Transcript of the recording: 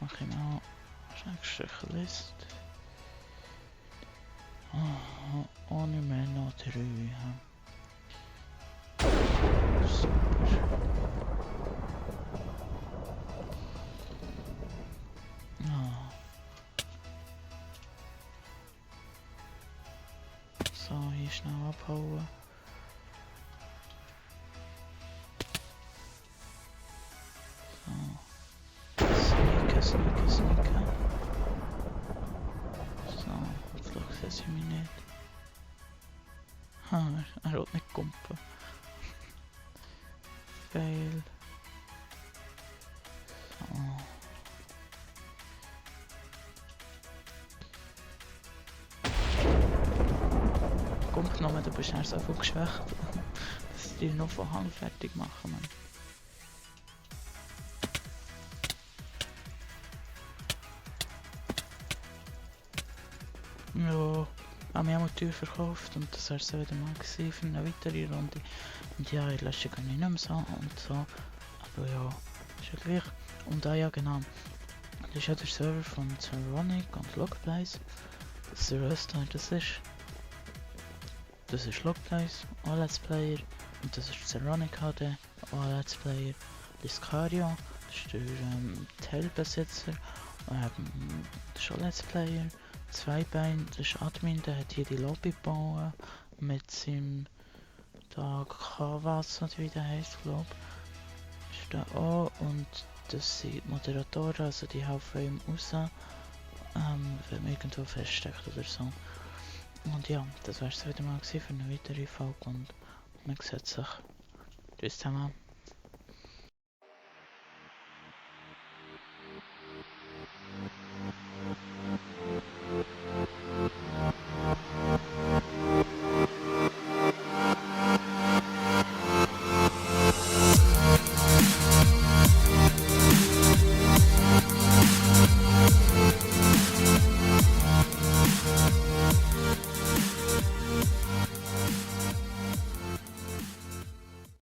Mach ich mal Schrägstrich-List. Ohne mehr noch 3. Super. So, hier schnell abhauen. So. Sneaken. So, jetzt schaut sie mich nicht. Er hat nicht kumpen. Fail. So. Kommt noch, du bist erst so viel geschwächt, dass sie dich noch von Hand fertig machen. Man. Ja, haben wir auch Tür verkauft und das war so wieder mal gewesen für eine weitere Runde. Und ja, ich lasse gar nicht mehr so und so. Aber ja, ist ja gleich. Und ja, genau. Das ist ja der Server von Zeronic und Logplace. Das ist der Röster, das ist Logplace, auch Let's Player. Und das ist Zeronic HD, auch Let's Player. Discario, das ist der Tellbesitzer, das ist auch Let's Player. Zweibein, das ist Admin, der hat hier die Lobby gebaut mit seinem Kawas, oder wie der heisst, glaube ich. Ist da auch und das sind die Moderatoren, also die helfen ihm raus, wenn man irgendwo feststeckt oder so. Und ja, das war es wieder mal für eine weitere Folge und man sieht sich. Tschüss zusammen.